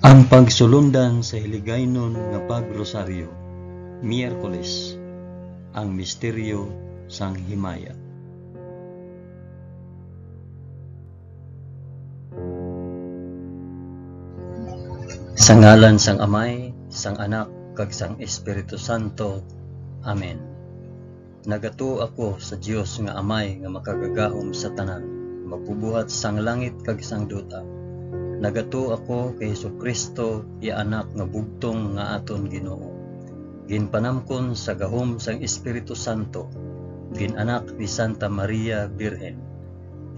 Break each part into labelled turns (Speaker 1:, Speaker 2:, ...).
Speaker 1: Ang pagsulundan sa hiligaynon nga pagrosaryo, Miyerkules, ang misteryo sang himaya. Sa ngalan sang Amay, sang Anak, kag sang Espiritu Santo. Amen. Nagatuo ako sa Dios nga Amay nga makagagahom sa tanan, magbubuhat sang langit kag sang duta. Nagatuo ako kay Hesukristo, iya anak nga bugtong nga aton Ginoo. Ginpanamkon sa gahom sang Espiritu Santo, ginanak ni Santa Maria Birhen.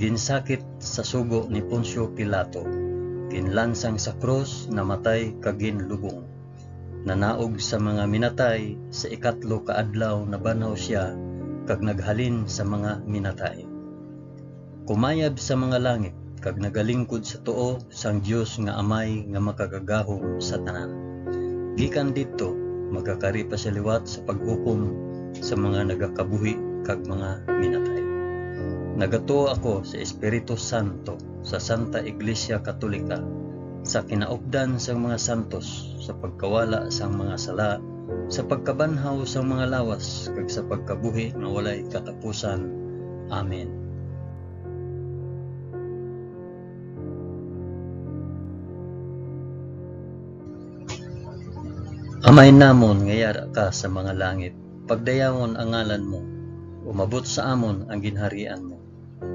Speaker 1: Ginsakit sa sugo ni Poncio Pilato, ginlansang sa krus, namatay kag ginlubong. Nanaog sa mga minatay, sa ikatlo ka adlaw nabanhaw siya kag naghalin sa mga minatay. Kumayab sa mga langit kag nagalingkod sa tuo sang Dios nga Amay nga makagagahom sa tanan. Gikan didto magakari pa siya liwat sa paghukom sa mga nagakabuhi kag mga minatay. Nagatuo ako sa Espiritu Santo, sa Santa Iglesia Katolika, sa kinaupdan sang mga santos, sa pagkawala sang mga sala, sa pagkabanhaw sang mga lawas, kag sa pagkabuhi nga walay katapusan. Amen. Amay namon nga yara ka sa mga langit, pagdayawon ang ngalan mo, umabot sa amon ang ginharian mo.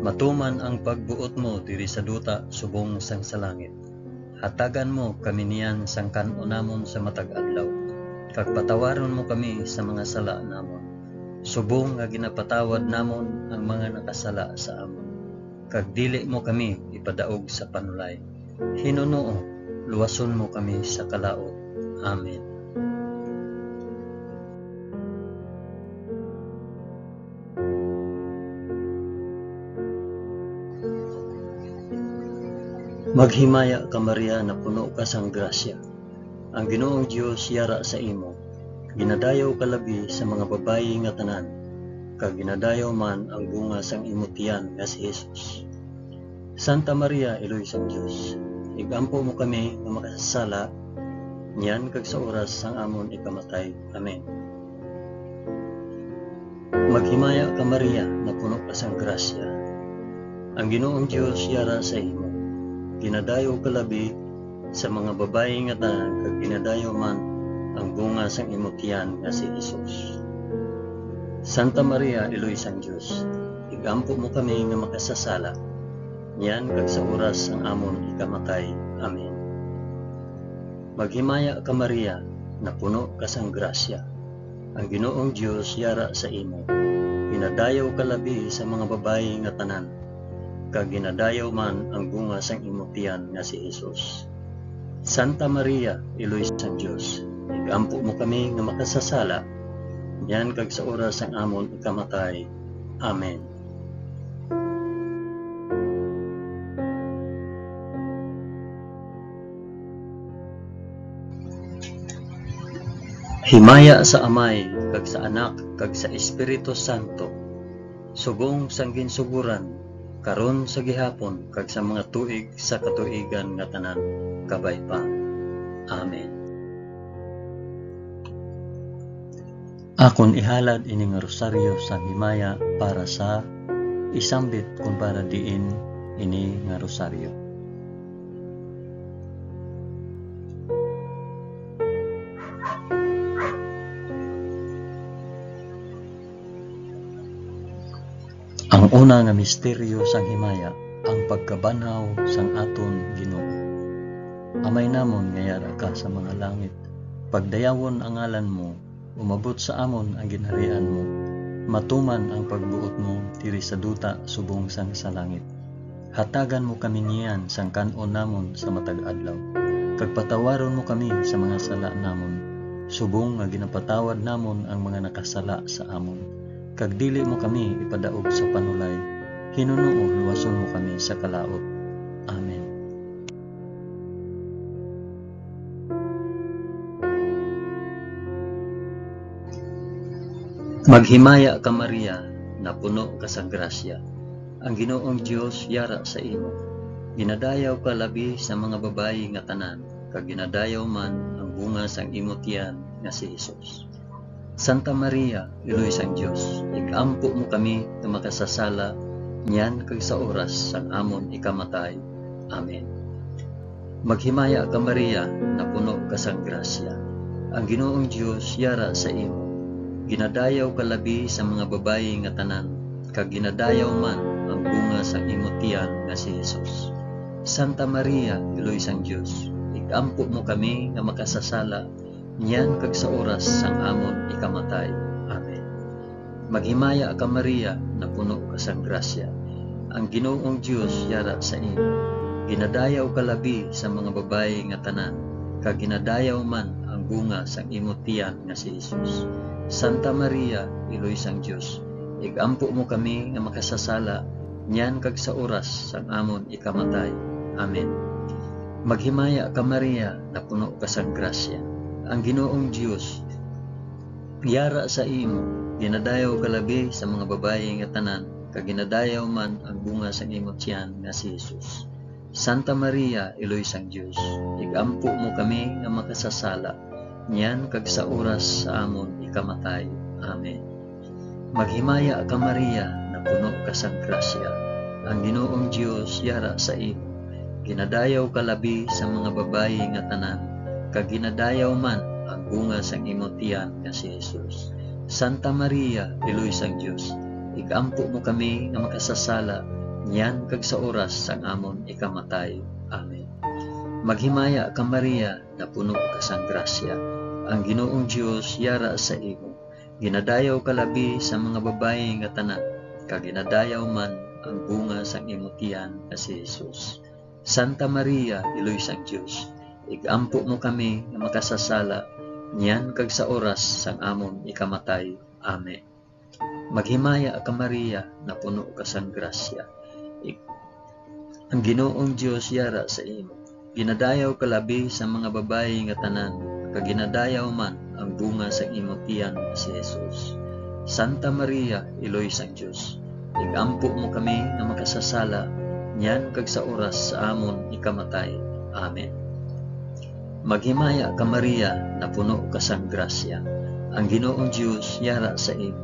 Speaker 1: Matuman ang pagbuot mo diri sa duta subong sang sa langit. Hatagan mo kami niyan sang kan-on namon sa matag adlaw. Kag patawaron mo kami sa mga sala namon, subong nga ginapatawad namon ang mga nakasala sa amon. Kag dili mo kami ipadaog sa panulay. Hinunoo, luwason mo kami sa kalaot. Amen. Maghimaya ka Maria, napuno ka sang grasya. Ang Ginoong Dios yara sa imo. Ginadayaw ka labi sa mga babayi nga tanan, kag ginadayaw man ang bunga sang imo tiyan nga si Jesus. Santa Maria, Iloy sang Dios, igampo mo kami nga makasasala, niyan kag sa oras sang amon ikamatay. Amen. Maghimaya ka Maria, napuno ka sang grasya. Ang Ginoong Dios yara sa imo. Ginadayaw ka labi sa mga babayi nga tanan, kag ginadayaw man ang bunga sang imo tiyan nga si Jesus. Santa Maria, Iloy sang Dios, igampo mo kami nga makasasala, niyan kag sa oras sang amon ikamatay. Amen. Maghimaya ka Maria, napuno ka sang grasya. Ang Ginoong Dios yara sa imo. Ginadayaw ka labi sa mga babayi nga tanan, kag ginadayaw man ang bunga sang imo tiyan nga si Jesus. Santa Maria, Iloy sang Dios, igampo mo kami nga makasasala, niyan kag sa oras sang amon ikamatay. Amen. Himaya sa Amay, kag sa Anak, kag sa Espiritu Santo, subong sang ginsuguran, karon sa gihapon, kag sa mga tuig sa katuigan nga tanan, kabay pa. Amen. Akon ihalad ini nga rosaryo sa himaya para sa isambit kung para diin ini nga rosaryo. Ang una nga misteryo sang himaya, ang pagkabanhaw sang aton Ginoo. Amay namon nga yara ka sa mga langit, pagdayawon ang ngalan mo, umabot sa amon ang ginharian mo, matuman ang pagbuot mo diri sa duta subong sang sa langit. Hatagan mo kami niyan sang kan-on namon sa matag adlaw. Kag patawaron mo kami sa mga sala namon, subong nga ginapatawad namon ang mga nakasala sa amon. Kag dili mo kami ipadaog sa panulay, hinunoo luwason mo kami sa kalaot. Amen. Maghimaya ka Maria, napuno ka sa grasya. Ang Ginoong Dios yara sa imo. Ginadayaw ka labi sa mga babayi nga tanan, kag ginadayaw man ang bunga sang imo tiyan nga si Hesus. Santa Maria, Iloy sang Dios, igampo mo kami nga makasasala niyan kag sa oras sang amon ikamatay. Amen. Maghimaya ka Maria, napuno ka sang grasya. Ang Ginoong Dios yara sa imo. Ginadayaw ka labi sa mga babayi nga tanan, kag ginadayaw man ang bunga sang imo tiyan nga si Hesus. Santa Maria, Iloy sang Dios, igampo mo kami nga makasasala niyan kag sa oras sang amon ikamatay. Amen. Maghimaya ka Maria, napuno ka sang grasya. Ang Ginoong Dios yara sa imo. Ginadayaw ka labi sa mga babayi nga tanan, kag ginadayaw man ang bunga sang imo tiyan nga si Hesus. Santa Maria, Iloy sang Dios, igampo mo kami nga makasasala niyan kag sa oras sang amon ikamatay. Amen. Maghimaya ka Maria, napuno ka sang grasya. Ang Ginoong Dios yara sa imo. Ginadayaw ka labi sa mga babayi nga tanan, kag ginadayaw man ang bunga sang imo tiyan nga si Hesus. Santa Maria, Iloy sang Dios, igampo mo kami nga makasasala niyan kag sa oras sa amon ikamatay. Amen. Maghimaya ka Maria, napuno ka sang grasya. Ang Ginoong Dios yara sa imo. Ginadayaw ka labi sa mga babayi nga tanan, kag ginadayaw man ang bunga sang imo tiyan nga si Hesus. Santa Maria, Iloy sang Dios, igampo mo kami nga makasasala niyan kag sa oras sang amon ikamatay. Amen. Maghimaya ka Maria, napuno ka sang grasya. Ang Ginoong Dios yara sa imo. Ginadayaw ka labi sa mga babayi nga tanan, kag ginadayaw man ang bunga sang imo tiyan nga si Hesus. Santa Maria, Iloy sang Dios, igampo mo kami nga makasasala niyan kag sa oras sang amon ikamatay. Amen. Maghimaya ka Maria, napuno ka sang grasya. Ang Ginoong Dios yara sa imo. Ginadayaw ka labi sa mga babayi nga tanan, kag ginadayaw man ang bunga sang imo tiyan nga si Hesus. Santa Maria, Iloy sang Dios, igampo mo kami nga makasasala niyan kag sa oras sa amon ikamatay. Amen. Maghimaya ka Maria, napuno ka sang grasya. Ang Ginoong Dios yara sa imo.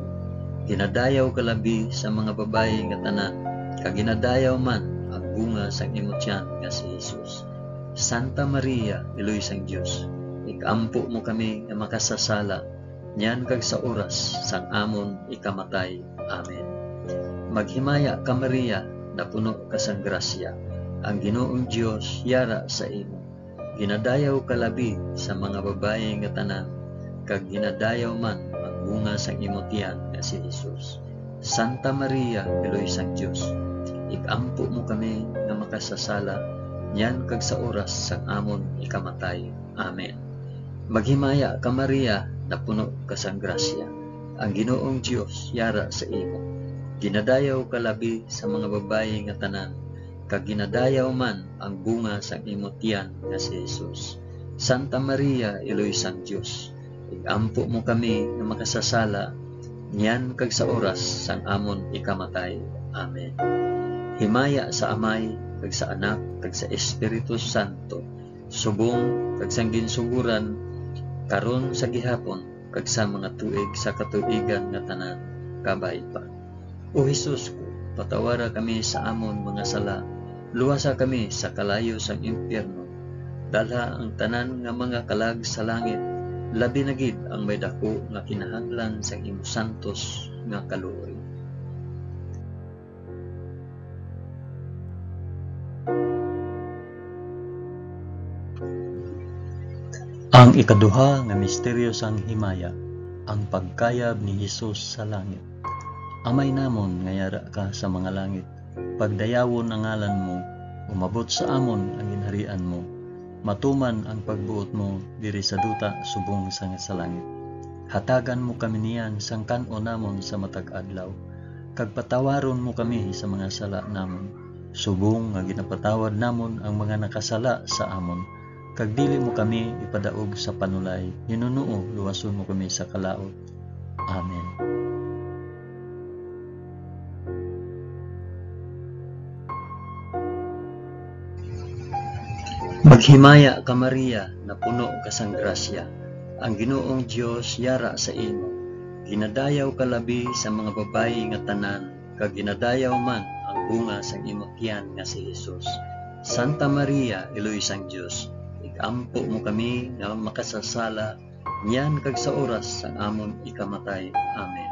Speaker 1: Ginadayaw ka labi sa mga babayi nga tanan, kag ginadayaw man ang bunga sang imo tiyan nga si Hesus. Santa Maria, Iloy sang Dios, ikampo mo kami nga makasasala niyan kag sa oras sang amon ikamatay. Amen. Maghimaya ka Maria, napuno ka sang grasya. Ang Ginoong Dios yara sa imo. Ginadayaw ka labi sa mga babayi nga tanan, kag ginadayaw man ang bunga sang imo tiyan nga si Hesus. Santa Maria, Iloy sang Dios, ikampo mo kami nga makasasala niyan kag sa oras sang amon ikamatay. Amen. Maghimaya ka Maria, napuno ka sang grasya. Ang Ginoong Dios yara sa imo. Ginadayaw ka labi sa mga babayi nga tanan, kag ginadayaw man ang bunga sang imo tiyan nga si Hesus. Santa Maria, Iloy sang Dios, igampo mo kami nga makasasala niyan kag sa oras sang amon ikamatay. Amen. Himaya sa Amay, kag sa Anak, kag sa Espiritu Santo, subong kag sang ginsuguran, karon sa gihapon, kag sa mga tuig sa katuigan nga tanan, kabay pa. O Hesus ko, patawara kami sa amon mga sala, luwasa kami sa kalayo sang impyerno, dalha ang tanan nga mga kalag sa langit, labi na gid ang may dako nga kinahanglan sang imo santos nga kaluoy. Ang ikaduha nga misteryo sang himaya, ang pagkayab ni Hesus sa langit. Amay namon nga yara ka sa mga langit, pagdayawon ang ngalan mo, umabot sa amon ang ginharian mo, matuman ang pagbuot mo diri sa duta subong sa nga sa langit. Hatagan mo kami niyan sang kan-on namon sa matag adlaw, kag patawaron mo kami sa mga sala namon, subong nga ginapatawad namon ang mga nakasala sa amon. Kag dili mo kami ipadaog sa panulay, hinunuo luwason mo kami sa kalaot. Amen. Maghimaya ka Maria, napuno ka sang grasya. Ang Ginoong Dios yara sa imo. Ginadayaw ka labi sa mga babayi nga tanan, kag ginadayaw man ang bunga sang imo tiyan nga si Jesus. Santa Maria, Iloy sang Dios, igampo mo kami nga makasasala, niyan kag sa oras sang amon ikamatay. Amen.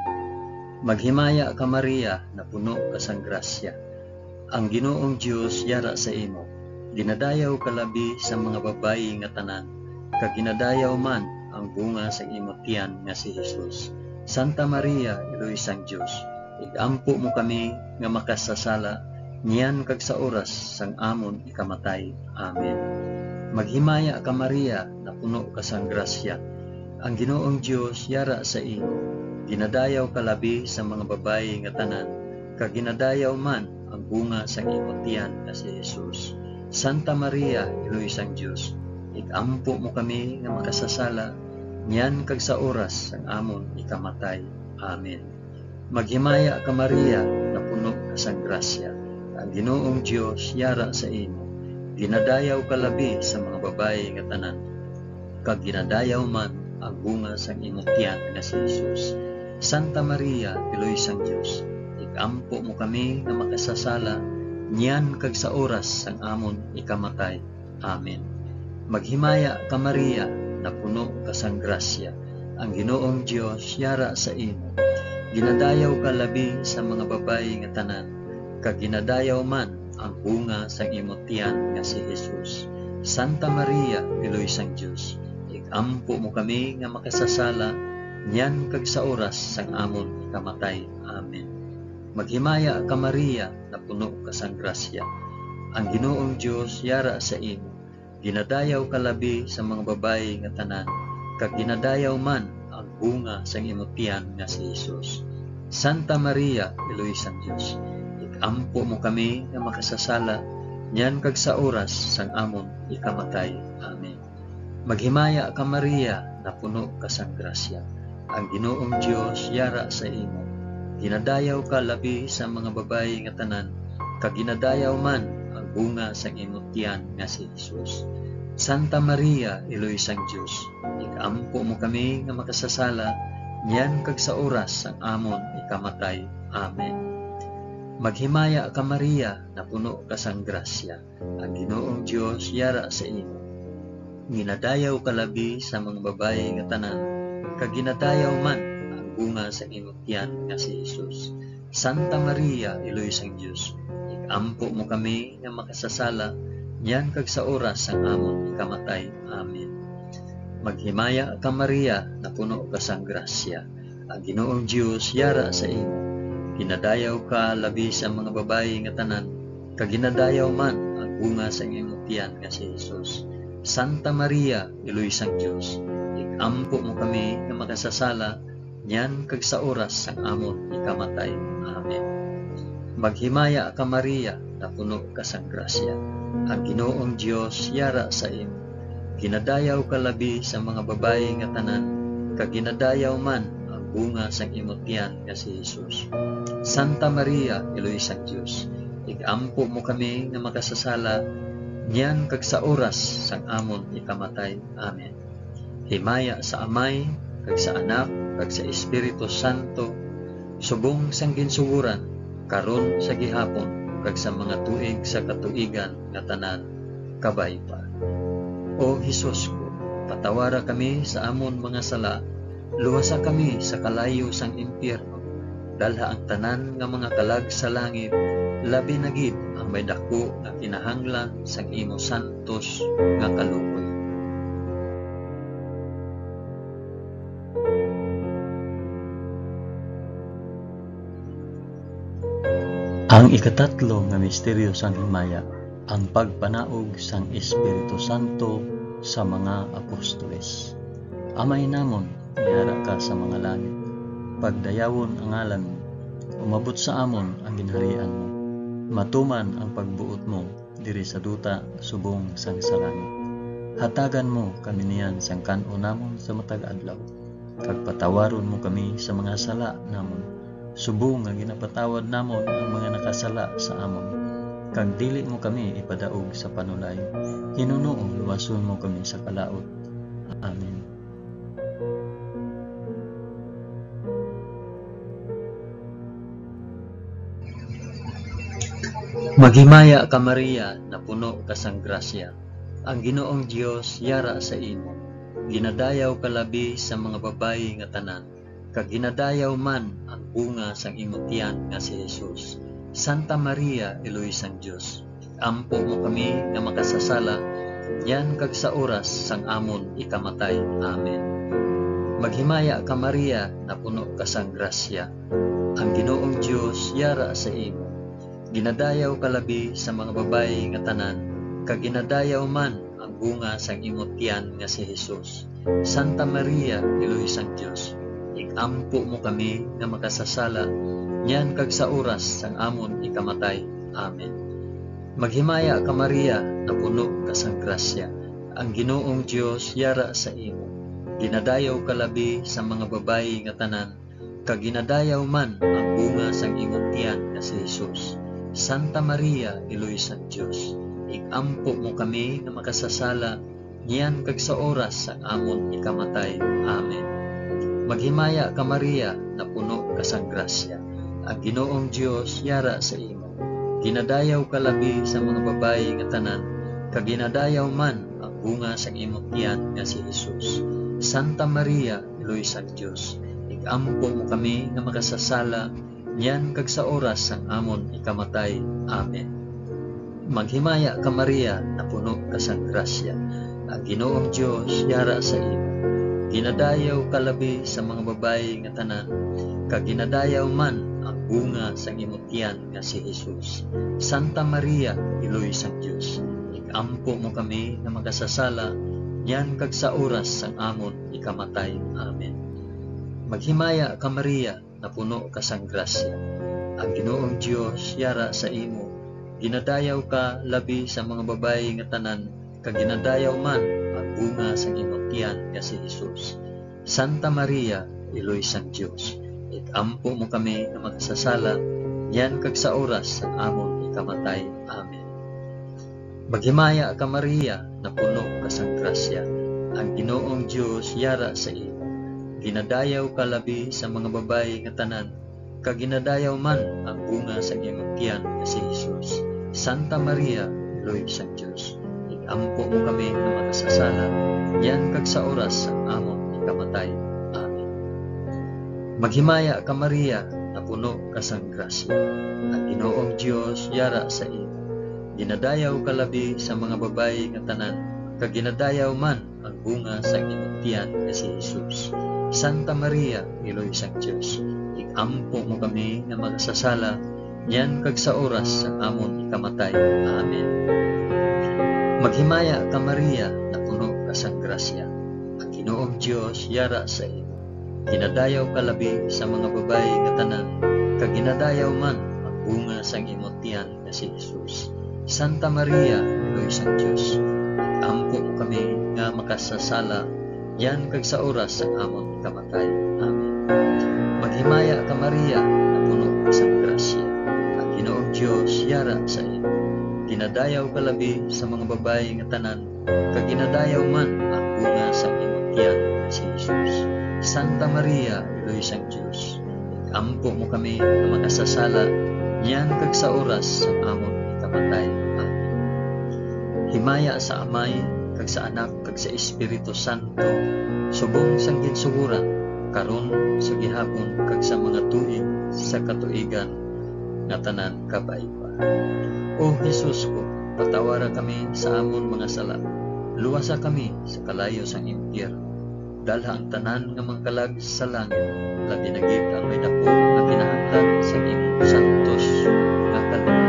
Speaker 1: Maghimaya ka Maria, napuno ka sang grasya. Ang Ginoong Dios yara sa imo. Ginadayaw ka labi sa mga babayi nga tanan, kag ginadayaw man ang bunga sa imo tiyan nga si Jesus. Santa Maria, Iloy sang Dios, igampo mo kami nga makasasala, niyan kag sa oras sang amon ikamatay. Amen. Maghimaya ka Maria, napuno ka sang grasya. Ang Ginoong Dios yara sa imo. Ginadayaw ka labi sa mga babayi nga tanan, kag ginadayaw man ang bunga sang imo tiyan nga si Jesus. Santa Maria, Iloy sang Dios, igampo mo kami nga makasasala, niyan kag sa oras sang amon ikamatay. Amen. Maghimaya ka Maria, napuno ka sang grasya. Ang Ginoong Dios yara sa imo. Ginadayaw ka labi sa mga babayi nga tanan, kag ginadayaw man ang bunga sang imo tiyan nga si Jesus. Santa Maria, Iloy sang Dios, igampo mo kami nga makasasala, niyan kag sa oras sang amon ikamatay. Amen. Maghimaya ka Maria, napuno ka sang grasya. Ang Ginoong Dios yara sa imo. Ginadayaw ka labi sa mga babayi nga tanan, kag ginadayaw man ang bunga sang imo tiyan nga si Jesus. Santa Maria, Iloy sang Dios, igampo mo kami nga makasasala, niyan kag sa oras sang amon ikamatay. Amen. Maghimaya ka Maria, napuno ka sang grasya. Ang Ginoong Dios yara sa imo. Ginadayaw ka labi sa mga babayi nga tanan, kag ginadayaw man ang bunga sang imo tiyan nga si Jesus. Santa Maria, Iloy sang Dios, igampo mo kami nga makasasala, niyan kag sa oras sang amon ikamatay. Amen. Maghimaya ka Maria, napuno ka sang grasya. Ang Ginoong Dios yara sa imo. Ginadayaw ka labi sa mga babayi nga tanan, kag ginadayaw man ang bunga sang imo tiyan nga si Jesus. Santa Maria, Iloy sang Dios, igampo mo kami nga makasasala, niyan kag sa oras sang amon ikamatay. Amen. Maghimaya ka Maria, napuno ka sang grasya. Ang Ginoong Dios yara sa imo. Ginadayaw ka labi sa mga babayi nga tanan, kag ginadayaw man ang bunga sa imo tiyan nga si Jesus. Santa Maria, Iloy sang Dios, igampo mo kami nga makasasala, niyan kag sa oras sang amon ikamatay. Amen. Maghimaya ka Maria, napuno ka sang grasya. Ang Ginoong Dios yara sa imo. Ginadayaw ka labi sa mga babayi nga tanan, kag ginadayaw man ang bunga sa imo tiyan nga si Jesus. Santa Maria, Iloy sang Dios, igampo mo kami nga makasasala, niyan kag sa oras sang amon ikamatay. Amen. Maghimaya ka Maria, napuno ka sang grasya. Ang Ginoong Dios yara sa imo. Ginadayaw ka labi sa mga babayi nga tanan, kag ginadayaw man ang bunga sang imo tiyan nga si Jesus. Santa Maria, Iloy sang Dios, igampo mo kami nga makasasala, niyan kag sa oras sang amon ikamatay. Amen. Himaya sa Amay, kag sa Anak, kag sa Espiritu Santo, subong sang ginsuguran, karon sa gihapon, kag sa mga tuig sa katuigan nga tanan, kabay pa. O Hesus ko, patawara kami sa amon mga sala, luwasa kami sa kalayo sang impyerno, dalha ang tanan nga mga kalag sa langit, labi na gid ang may dako nga kinahanglan sang imo santos nga kaluoy. Ang ikatatlo nga misteryo sang himaya, ang pagpanaog sang Espiritu Santo sa mga apostoles. Amay namon, nga ka sa mga langit, pagdayawon ang ngalan mo, umabot sa amon ang ginharian mo, matuman ang pagbuot mo diri sa duta subong sang sa langit. Hatagan mo kami niyan sang kan-on namon sa matag adlaw, kag patawaron mo kami sa mga sala namon, subong nga ginapatawad namon ang mga nakasala sa amon. Kag dili mo kami ipadaog sa panulay, hinunuo luwason mo kami sa kalaot. Amen. Maghimaya ka Maria, napuno ka sang grasya. Ang Ginoong Dios yara sa imo. Ginadayaw ka labi sa mga babayi nga tanan, kag ginadayaw man ang bunga sang imong tiyan nga si Jesus. Santa Maria, Iloy sang Dios, ampo mo kami nga makasasala, yan kag sa oras sang amon ikamatay. Amen. Maghimaya ka Maria, napuno ka sang grasya. Ang Ginoong Dios yara sa imo. Ginadayaw ka labi sa mga babayi nga tanan, kag ginadayaw man ang bunga sang imong tiyan nga si Jesus. Santa Maria, Iloy sang Dios, igampo mo kami nga makasasala, niyan kag sa oras sang amon ikamatay. Amen. Maghimaya ka Maria, napuno ka sang grasya. Ang Ginoong Dios yara sa imo. Ginadayaw ka labi sa mga babayi nga tanan, kag ginadayaw man ang bunga sang imong tiyan nga si Jesus. Santa Maria, Iloy sang Dios, igampo mo kami nga makasasala, niyan kag sa oras sang amon ikamatay. Amen. Maghimaya ka Maria, napuno ka sang grasya. Ang Ginoong Dios yara sa imo. Ginadayaw ka labi sa mga babayi nga tanan, kag ginadayaw man ang bunga sang imong tiyan nga si Jesus. Santa Maria, Iloy sang Dios, igampo mo kami nga makasasala, niyan kag sa oras sang amon ikamatay. Amen. Maghimaya ka Maria, napuno ka sang grasya. Ang Ginoong Dios yara sa imo. Ginadayaw ka labi sa mga babayi nga tanan, kag ginadayaw man ang bunga sang imong tiyan nga si Jesus. Santa Maria, Iloy sang Dios, igampo mo kami nga makasasala, niyan kag sa oras sang amon ikamatay. Amen. Maghimaya ka Maria, napuno ka sang grasya. Ang Ginoong Dios yara sa imo. Ginadayaw ka labi sa mga babayi nga tanan, kag ginadayaw man ang bunga sang imong tiyan nga si Jesus. Santa Maria, Iloy sang Dios, igampo mo kami nga makasasala, niyan kag sa oras sang amon ikamatay. Amen. Maghimaya ka Maria, napuno ka sang grasya. Ang Ginoong Dios yara sa imo. Ginadayaw ka labi sa mga babayi nga tanan, kag ginadayaw man ang bunga sa imong tiyan nga si Jesus. Santa Maria, Iloy sang Dios, igampo mo kami nga makasasala, niyan kag sa oras sang amon ikamatay. Amen. Maghimaya ka Maria, napuno ka sang grasya. Ang Ginoong Dios yara sa imo. Ginadayaw ka labi sa mga babayi nga tanan, kag ginadayaw man ang bunga sa imong tiyan nga si Jesus. Santa Maria, Iloy sang Dios, igampo mo kami nga makasasala, niyan kag sa oras sang amon ikamatay. Amen. Maghimaya ka Maria, napuno ka sang grasya. Ang Ginoong Dios yara sa imo. Ginadayaw ka labi sa mga babayi nga tanan, kag ginadayaw man ang bunga sang imong tiyan nga si Jesus. Santa Maria, Iloy sang Dios, igampo mo kami nga makasasala, yan kag sa oras sang amon ikamatay. Amen. Maghimaya ka Maria, napuno ka sang grasya. Ang Ginoong Dios yara sa imo. Ginadayaw ka labi sa mga babayi nga tanan, kag ginadayaw man ang bunga sa imong tiyan nga si Jesus. Santa Maria, Iloy sang Dios, igampo mo kami nga makasasala, niyan kag sa oras sang amon ikamatay. Amen. Himaya sa Amay, kag sa Anak, kag sa Espiritu Santo, subong sang ginsuguran, karon sa gihapon, kag sa mga tuig sa katuigan nga tanan kabay pa. O Jesus ko, patawara kami sa amon mga sala, luwasa kami sa kalayo sang impyerno, dalha ang tanan nga mangkalag sa langit, labi na gid ang may dako nga kinahanglan sa imong santos nga kaloob.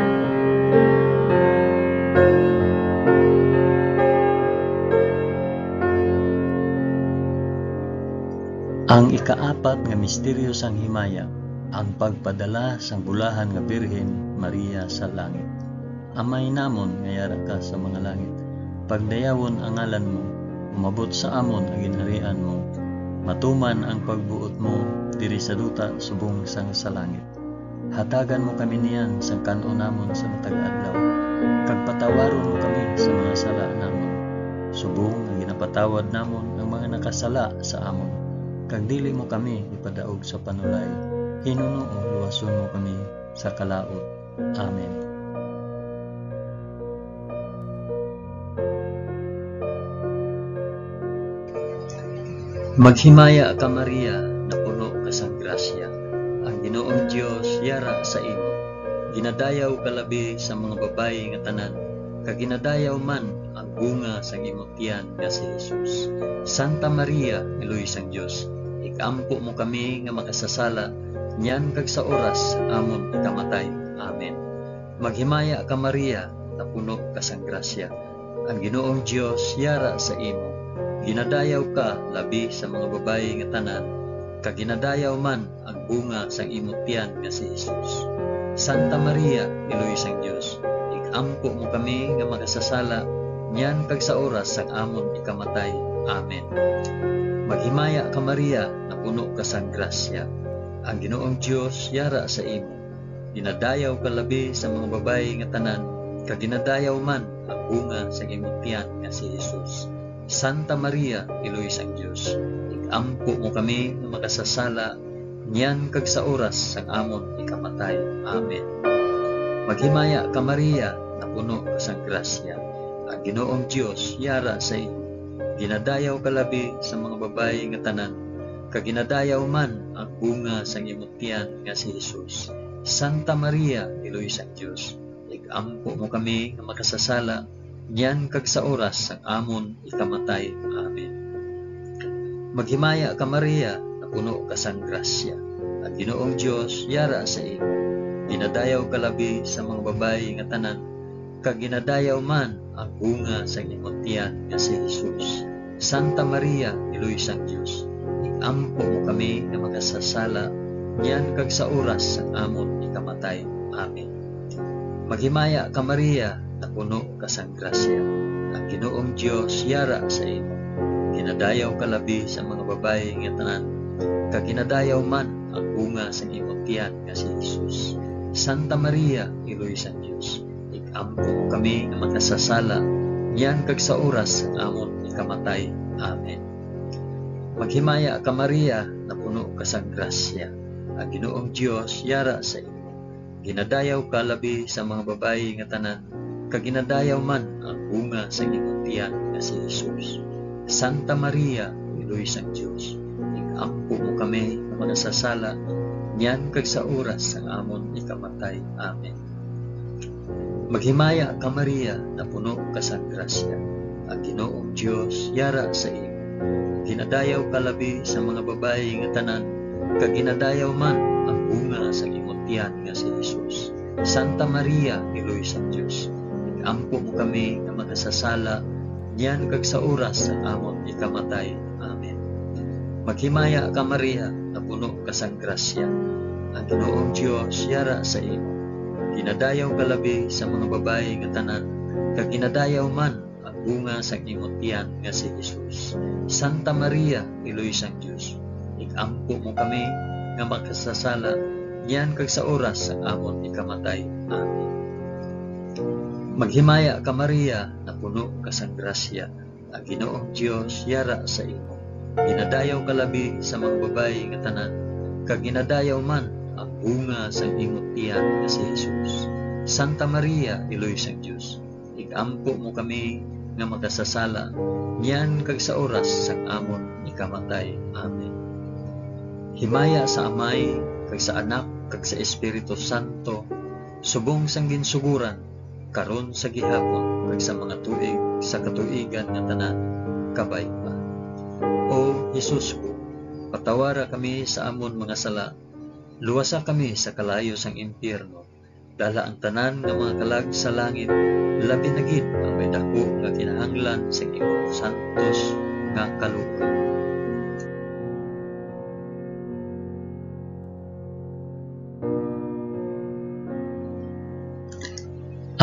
Speaker 1: Ang ikaapat nga misteryo sang himaya, ang pagpadala sang bulahan nga Birhen Maria sa langit. Amay namon nga yara ka sa mga langit, pagdayawon ang ngalan mo, umabot sa amon ang ginharian mo, matuman ang pagbuot mo diri sa duta subong sang sa langit. Hatagan mo kami niyan sang kan-on namon sa matag adlaw. Kag patawaron mo kami sa mga sala namon, subong nga ginapatawad namon ang mga nakasala sa amon. Kag dili mo kami ipadaog sa panulay, hinunuo luwason mo kami sa kalaot. Amen. Maghimaya ka Maria, napuno ka sang grasya. Ang Ginoong Dios yara sa imo. Ginadayaw ka labi sa mga babayi nga tanan, kag ginadayaw man ang bunga sang imong tiyan nga si Jesus. Santa Maria, Iloy sang Dios, ikampo mo kami nga makasasala, niyan kag sa oras amon ikamatay. Amen. Maghimaya ka Maria, napuno ka sang grasya. Ang Ginoong Dios yara sa imo. Ginadayaw ka labi sa mga babayi nga tanan, kag ginadayaw man ang bunga sang imong tiyan nga si Jesus. Santa Maria, Iloy sang Dios, ikampo mo kami nga makasasala, niyan kag sa oras sang amon ikamatay. Amen. Maghimaya ka Maria, napuno ka sang grasya. Ang Ginoong Dios yara sa imo. Ginadayaw ka labi sa mga babayi nga tanan, kag ginadayaw man ang bunga sang imong tiyan nga si Jesus. Santa Maria, Iloy sang Dios, ikampo mo kami nga makasasala, niyan kag sa oras sang amon ikamatay. Amen. Maghimaya ka Maria, napuno ka sang grasya. Ang Ginoong Dios yara sa imo. Ginadayaw ka labi sa mga babayi nga tanan, kag ginadayaw man ang bunga sang imong tiyan nga si Jesus. Santa Maria, Iloy sang Dios, ikampo mo kami nga makasasala, niyan kag sa oras sang amon ikamatay. Amen. Maghimaya ka Maria, napuno ka sang grasya. Ang Ginoong Dios yara sa imo. Ginadayaw ka labi sa mga babayi nga tanan, kag ginadayaw man ang bunga sang imong tiyan nga si Jesus. Santa Maria, Iloy sang Dios, ikampo mo kami nga makasasala, niyan kag sa oras sang amon ikamatay. Amen. Maghimaya ka Maria, napuno ka sang grasya. Ang Ginoong Dios yara sa imo. Ginadayaw ka labi sa mga babayi nga tanan, kag ginadayaw man ang bunga sang imong tiyan nga si Jesus. Santa Maria, Iloy sang Dios, ikampo mo kami nga makasasala, niyan kag sa oras sang amon ikamatay. Amen. Maghimaya ka Maria, napuno ka sang grasya. Ang Ginoong Dios yara sa imo. Ginadayaw ka labi sa mga babayi nga tanan, kag ginadayaw man ang bunga sang imong tiyan nga si Jesus. Santa Maria, Iloy sang Dios, ikampo mo kami nga makasasala, niyan kag sa oras sang amon ikamatay. Amen. Maghimaya ka Maria, napuno ka sang grasya. Ang Ginoong Dios yara sa imo. Ginadayaw ka labi sa mga babayi nga tanan, kag ginadayaw man ang bunga sang imong tiyan nga si Jesus. Santa Maria, Iloy sang Dios, ikampo mo kami nga makasasala, niyan kag sa oras sang amon ikamatay. Amen. Maghimaya ka Maria, napuno ka sang grasya. Ang Ginoong Dios yara sa imo. Ginadayaw ka labi sa mga babayi nga tanan, kag ginadayaw man ang bunga sang imong tiyan nga si Jesus. Santa Maria, Iloy sang Dios, ikampo mo kami nga makasasala, niyan kag sa oras sang amon ikamatay. Amen. Maghimaya ka Maria, napuno ka sang grasya. Ang Ginoong Dios yara sa imo. Ginadayaw ka labi sa mga babayi nga tanan, kag ginadayaw man ang bunga sang imong tiyan nga si Jesus. Santa Maria, Iloy sang Dios, ikampo mo kami nga makasasala, niyan kag sa oras sang amon ikamatay. Amen. Himaya sa Amay, kag sa Anak, kag sa Espiritu Santo, subong sang ginsuguran, karon sa gihapon, kag sa mga tuig sa katuigan nga tanan, kabay pa. O Jesus ko, patawara kami sa amon mga sala, luwasa kami sa kalayo sang impyerno, dala ang tanan nga mga kalag sa langit, labi na gid ang may dako nga kinahanglan sa imong santos nga kaluoy.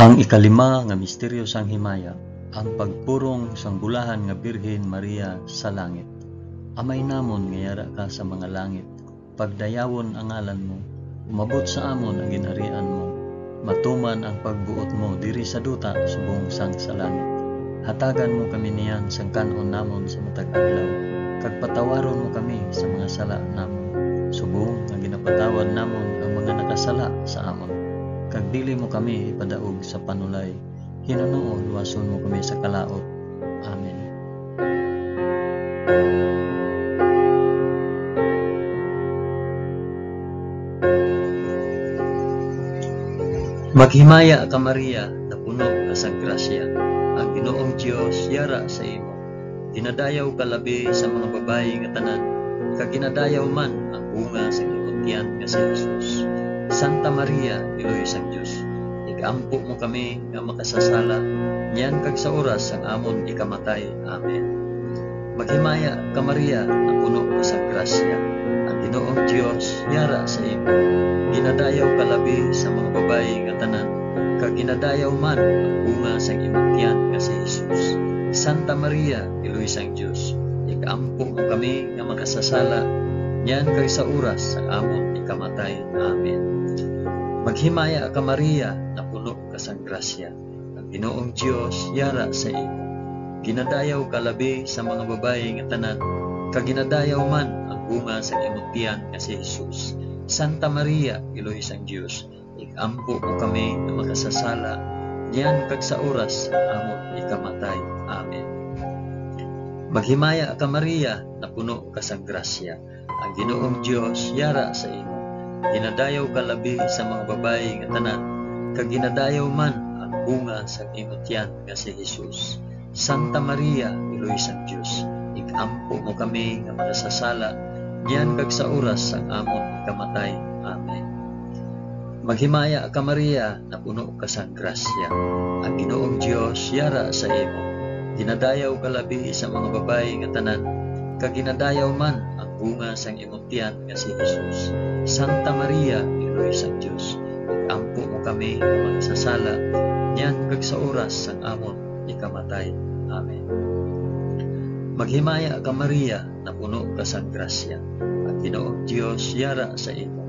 Speaker 1: Ang ikalima nga misteryo sang himaya, ang pagpurong sang bulahan nga Birhen Maria sa langit. Amay namon nga yara ka sa mga langit, pagdayawon ang ngalan mo, Umabot sa amon ang ginharian mo. Matuman ang pagbuot mo diri sa duta subong sang sa langit. Hatagan mo kami niyan sang kan-on namon sa matag adlaw. Kag patawaron mo kami sa mga sala namon, subong nga ginapatawad namon ang mga nakasala sa amon. Kag dili mo kami ipadaog sa panulay, hinunuon luwason mo kami sa kalaot. Amen. Maghimaya ka Maria, napuno ka sang grasya. Ang Ginoong Dios yara sa imo. Ginadayaw ka labi sa mga babayi nga tanan, kag ginadayaw man ang bunga sa imong tiyan nga si Jesus. Santa Maria, iloy sang Dios, igampo mo kami nga makasasala, niyan kag sa oras ang amon ikamatay. Amen. Maghimaya ka Maria, napuno ka sang grasya. Ang Ginoong Dios yara sa imo. Ginadayaw ka labi sa mga babayi nga tanan, kag ginadayaw man ang bunga sang imong tiyan nga si Jesus. Santa Maria, iloy sang Dios, ikampo mo kami nga makasasala, niyan kag sa oras sang amon ikamatay. Amen. Maghimaya ka Maria, napuno ka sang grasya. Ang Ginoong Dios yara sa imo. Ginadayaw ka labi sa mga babayi nga tanan, kag ginadayaw man ang bunga sang imong tiyan nga si Jesus. Santa Maria, iloy sang Dios, ikampo mo kami nga makasasala, niyan kag sa oras ang amon ikamatay. Amen. Maghimaya ka Maria, napuno ka sang grasya. Ang Ginoong Dios yara sa imo. Ginadayaw ka labi sa mga babayi nga tanan, kag ginadayaw man ang bunga sang imong tiyan nga si Jesus. Santa Maria, iloy sang Dios, ikampo mo kami nga makasasala, niyan kag sa oras sang amon ikamatay. Amen. Maghimaya ka Maria, napuno ka sang grasya. Ang Ginoong Dios yara sa imo. Ginadayaw ka labi sa mga babayi nga tanan, kag ginadayaw man ang bunga sang imong tiyan nga si Jesus. Santa Maria, iloy sang Dios, ikampo mo kami nga makasasala, niyan kag sa oras sang amon ikamatay. Amen. Maghimaya ka Maria, napuno ka sang grasya. Ang Ginoong Dios yara sa imo.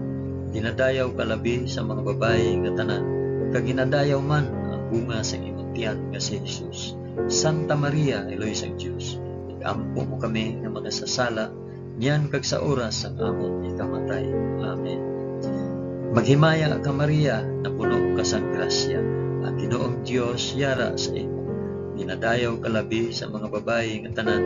Speaker 1: Ginadayaw ka labi sa mga babayi nga tanan, kag ginadayaw man ang bunga sa imong tiyan nga si Jesus. Santa Maria, iloy sang Dios, ikampo mo kami nga makasasala, niyan kag sa oras sang amon ikamatay. Amen. Maghimaya ka Maria, napuno ka sang grasya. Ang Ginoong Dios yara sa imo. Ginadayaw ka labi sa mga babayi nga tanan,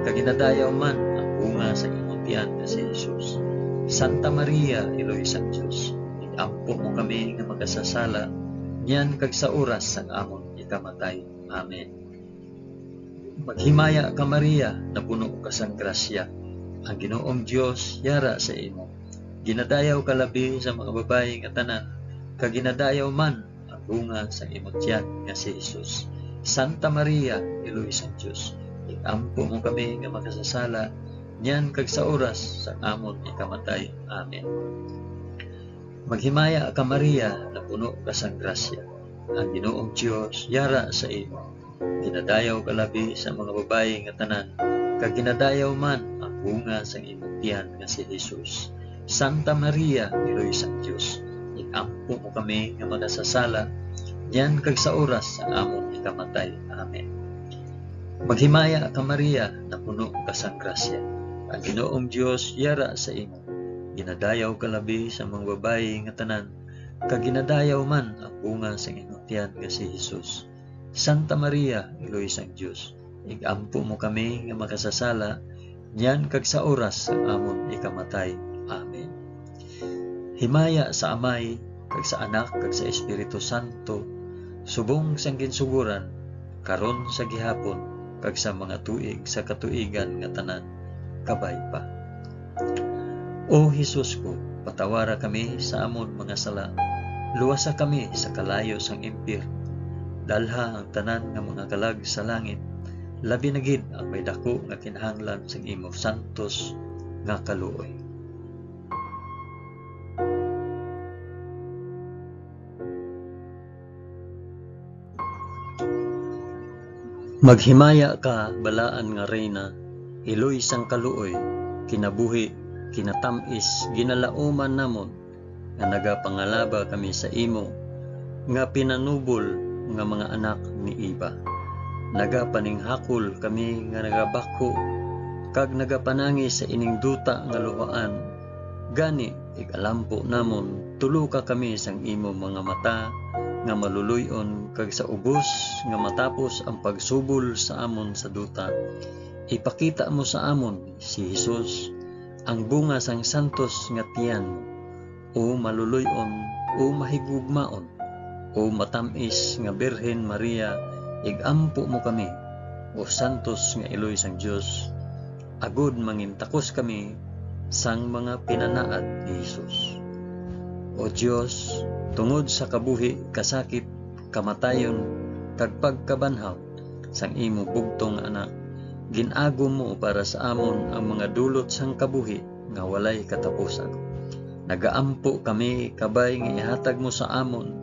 Speaker 1: kag ginadayaw man ang bunga sa imong tiyan nga si Jesus. Santa Maria, iloy sang Dios, ikampo mo kami nga makasasala, niyan kag sa oras sang amon ikamatay. Amen. Maghimaya ka Maria, napuno ka sang grasya. Ang Ginoong Dios yara sa imo. Ginadayaw ka labi sa mga babayi nga tanan, kag ginadayaw man ang bunga sa imong tiyan nga si Jesus. Santa Maria, iloy sang Dios, ikampo mo kami nga makasasala, niyan kag sa oras sang amon ikamatay. Amen. Maghimaya ka Maria, napuno ka sang grasya. Ang Ginoong Dios yara sa imo. Ginadayaw ka labi sa mga babayi nga tanan, kag ginadayaw man ang bunga sang imong tiyan nga si Jesus. Santa Maria, iloy sang Dios, ikampo mo kami nga makasasala, niyan kag sa oras sa amon ikamatay. Amen. Maghimaya ka Maria, napuno ka sang grasya. Ang Ginoong Dios yara sa imo. Ginadayaw ka labi sa mga babayi nga tanan, kag ginadayaw man ang bunga sang imong tiyan nga si Jesus. Santa Maria, iloy sang Dios, igampo mo kami nga makasasala, niyan kag sa oras ang amon ikamatay. Amen. Himaya sa Amay, kag sa Anak, kag sa Espiritu Santo, subong sang ginsuguran, karon sa gihapon, kag sa mga tuig sa katuigan nga tanan, kabay pa. O Hesus ko, patawara kami sa amon mga sala, luwasa kami sa kalayo sang impyerno, dalha ang tanan nga mga kalag sa langit, labi na gid ang may dako nga kinahanglan sang imo santos nga kaluoy. Maghimaya ka, balaan nga reyna, iloy sang kaluoy, kinabuhi, kinatamis, ginalauman namon, Nga nagapangalaba kami sa imo nga pinanubol nga mga anak ni Eva. Nagapaninghakol kami nga nagabakho kag nagapanangi sa ining duta nga luhaan. Gani ig-alampo namon, tuluka kami sang imo mga mata nga maluluy-on, kag sa ubos nga matapos ang pagsubol sa amon sa duta, ipakita mo sa amon si Jesus, ang bunga sang santos nga tiyan mo. O maluluy-on, o mahigugmaon, o matam-is nga Birhen Maria, igampo mo kami, o santos nga iloy sang Dios, agod mangin takos kami sang mga pinanaad ni Jesus. O Dios, tungod sa kabuhi, kasakit, kamatayon kag pagkabanhaw sang imo bugtong anak, gin-agom mo para sa amon ang mga dulot sang kabuhi nga walay katapusan. Nagaampo kami kabay nga ihatag mo sa amon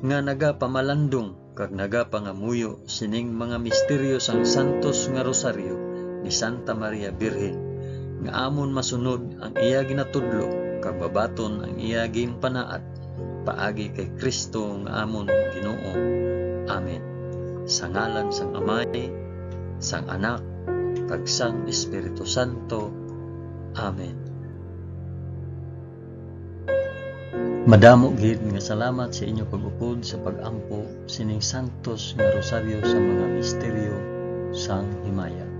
Speaker 1: nga nagapamalandong kag nagapangamuyo sining mga misteryo sang Santos nga Rosaryo ni Santa Maria Birhen, nga amon masunod ang iya ginatudlo kag mabaton ang iya ginpanaad, paagi kay Kristo nga amon Ginoo. Amen. Sa ngalan sang Amay, sang Anak, kag sang Espiritu Santo. Amen. Madamo gid nga salamat sa inyo pag-upod sa pag-ampo sining Santos nga Rosaryo sa mga misteryo sang himaya.